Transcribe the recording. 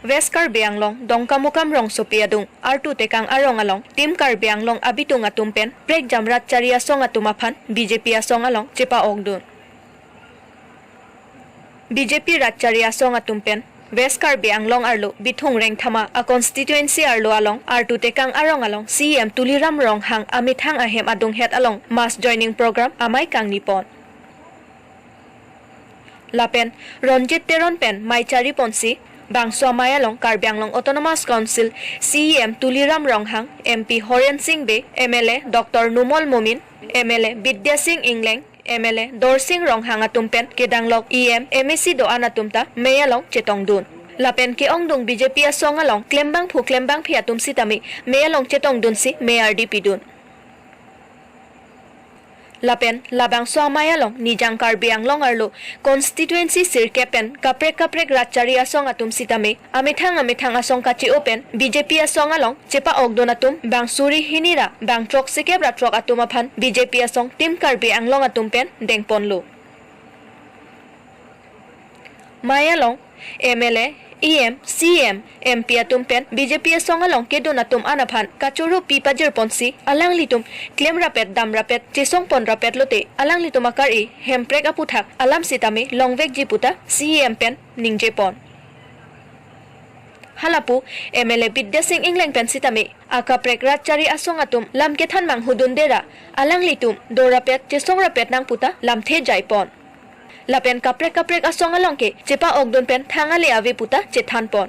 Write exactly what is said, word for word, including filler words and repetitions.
West Karbi Anglong Dongkamukam rongsopi adung Artu Tekang arong along Team Karbi Anglong abitung atum pen prekjam rat chari asong atum aphan B J P asong along chepa-okdun. B J P rat chari asong atum pen West Karbi Anglong arlo Bithung Rengthama a constituency arlo along Artu Tekang arong along C E M Tuliram Ronghang amethang ahem adunghet along mass joining program amei kangni pon. Lapen Ronjit Teron pen mei chari ponsi bangso amei along Karbi Anglong Autonomous Council C E M Tuliram Ronghang, M P Horen Sing Bey, M L A Doctor Numal Momin, M L A Bidya Sing Engleng, M L A Dorsing Ronghang atum pen kedanglok E M, M A C do-an atum ta mei along chetongdun. Lapen ke-ongdung B J P asong along klembangphu klembangphi atum sitame mei along chetongdunsi mei ardi pidun. Lapen labangso amei along Nijang Karbi Anglong arlo constituency sirkep pen kaprek kaprek rat chari asong atum sitame amethang amethang asong kache-o pen B J P asong along chepa-okdun atum bang suri hini ra bang throksikep ra throk atum aphan B J P asong Team Karbi Anglong atum pen dengponlo. Mei along M L A, E M, C E M, M P atum pen B J P asong along kedun atum an aphan kachoro pi pajir ponsi alanglitum klem rapet dam rapet chesong pon rapet lote alanglitum akari hemprek aputhak alam sitame longvekji puta C E M pen ningje pon. Halapu M L A Bidya Sing Engleng pen sitame akaprek rat chari asong atum lam kethan manghudunde ra alanglitum do rapet chesong rapet nang puta lamthe jai pon. Lapen kaprek kaprek asong along ke chepa-okdun pen thang ale ave puta chethan pon.